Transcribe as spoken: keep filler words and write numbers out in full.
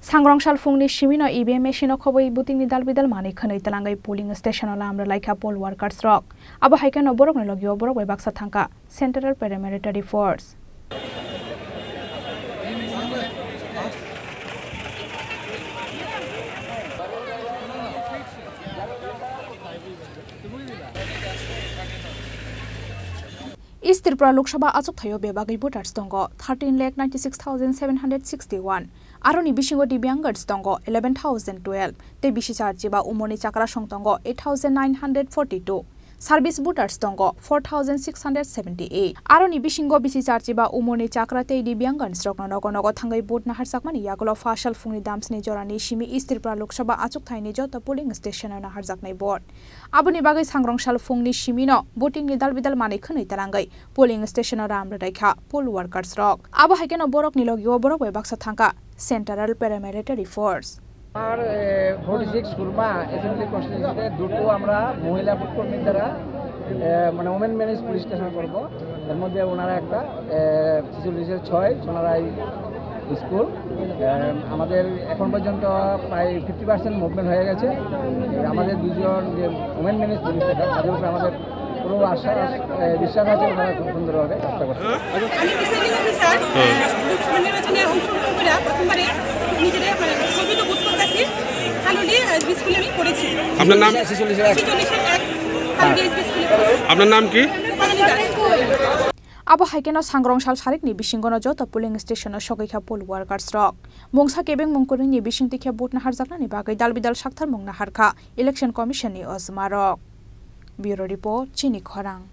Sangrong sal phungni simino E V M machine o khobwi voting ni dal bidal manwi khwnwi twlangwi polling station o lam rwlaikha poll workers rok. Abo hai kheno borokni logio borok bai baksa thangkha Central Paramilitary Force. East Tripura Lok Sabha achuk thaio bebagwi voters tongo thirteen lakh ninety six thousand seven hundred sixty one. Aroni bisingo Divyangs tongo eleven thousand twelve, tei bisi charchiba umorni chakrasong tongo eight thousand nine hundred forty two. Service voters tongo four thousand six hundred seventy eight. Aroni bisingo bisi charchiba umorni chakra tei Divyangs rokno nogo nogo thangwi vote naharjakmani yagulo phasal phungni damsni jorani simi East Tripura Lok Sabha achuk thaini joto polling station o naharjaknai vote. Aboni bagwi sangrong sal phungni simino voting ni dal bidal manwi khwnwi twlangwi polling station o ram rwlaikha poll workers rok. Abo hai kheno borokni logio borok bai baksa thangkha Central Paramilitary Force. আর forty six Surma অ্যাসেম্বলি কনস্টিটিউয়েন্সিতে দুটো আমরা মহিলা ভোট কর্মীর দ্বারা এ, মানে women manage police station করব। এর মধ্যে ওনারা একটা ছেচল্লিশের ছয় সোনারাই স্কুল। এ, আমাদের এখন পর্যন্ত প্রায় ফিফটি পার্সেন্ট মুভমেন্ট হয়ে গেছে। আমাদের দুজন যে ওমেন ম্যানেজ পুলিশ স্টেশন, তাদের উপরে আমাদের পুরো আশ্বাস, এ, বিশ্বাস আছে, ওনারা খুব সুন্দরভাবে কাজটা করছে। আমি প্রিসাইডিং অফিসার, লোকসভা নির্বাচনে অংশগ্রহণ করে প্রথমবারে নিজেদের মানে গর্বিত বোধ করতেছি। খালুলি এসবি স্কুলে আমি পড়েছি। আপনার নাম? ছেচল্লিশের এক। ছেচল্লিশের এক খালুলি এসবি স্কুলে পড়েছি। আপনার নাম কি? রূপালী Das. Abo hai kheno sangrong sal sarikni bisingono joto polling station o sogwi kha poll workers rok. Mungsa kebeng mung kwrwngni bisingtwi khe vote naharjaknani bagwi dal bidal saktharmung naharkha Election Commission ni ojma rok. Bureau Report, Chini Khorang.